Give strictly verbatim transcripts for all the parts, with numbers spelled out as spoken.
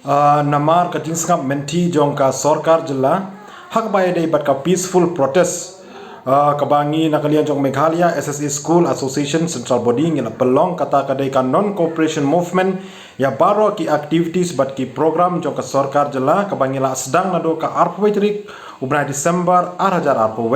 Ah, namar ka jingsngap mynthi jong ka sorkar jylla ha kaba ïadei bad ka peaceful protest, ah, kaba ngi na ka liang jong Meghalaya S S A School Association Central Body ngi la pynlong, kata ka dei ka non cooperation movement ïa baroh ki activities bad ki program jong ka sorkar jylla kaba ngi la sdang naduh ka arphew tarik u bnai December ar hajar arphew.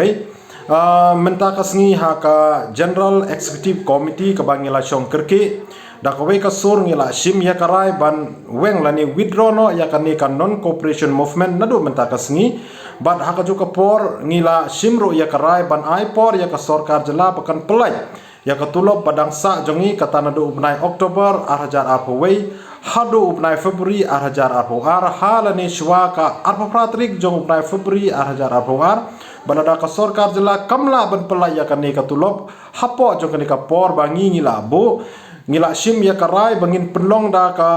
Ah, mynta ka sngi ha ka General Executive Committee kaba ngi la shong kyrkieh, da kawei ka sur ngi la shim ïa ka rai ban weng lane withdraw noh ïa kane ka non cooperation movement naduh mynta ka sngi. Bad ha kajuh ka por ngi la shim ruh ïa ka rai ban ai por ïa ka sorkar jylla ba kan pyllait ïa ka tulop ba dang sah jong ngi, kata naduh u bnai October ar hajar arphew haduh u bnai February ar hajar arphew ar, ha lane shuwa ka arphew phra tarik jong u bnai February ar hajar arphew ar. Bad lada ka sorkar jylla kam lah ban pyllait ïa kane ka tulop hapoh jong kane ka por ba ngi ngi la buh, ngi la shim ïa ka rai ba ngin pynlong da ka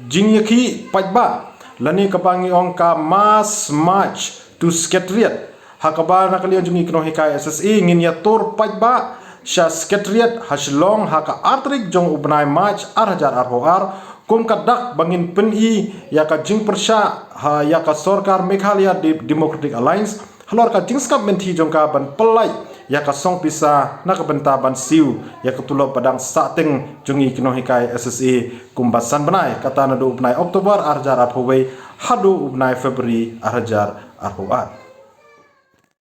jingïakhih paidbah lane kaba ngi ong ka mass march to Secretariat, ha kaba na ka liang jong ngi ki nonghikai S S A ngin ïatur paidbah sha Secretariat ha Shillong ha ka ar tarik jong u bnai March ar hajar arphew ar, kum ka dak ba ngin pyni ïa ka jingpyrshah ha ïa ka sorkar Meghalaya De-, Democratic Alliance halor ka jingsngap mynthi jong ka ban pyllait ïa ka song pisa na ka bynta ban siew ïa ka tulop ba dang sahteng jong ngi ki nonghikai S S A kumba san bnai, kata naduh u bnai October ar hajar arphew haduh u bnai February ar hajar arphew ar.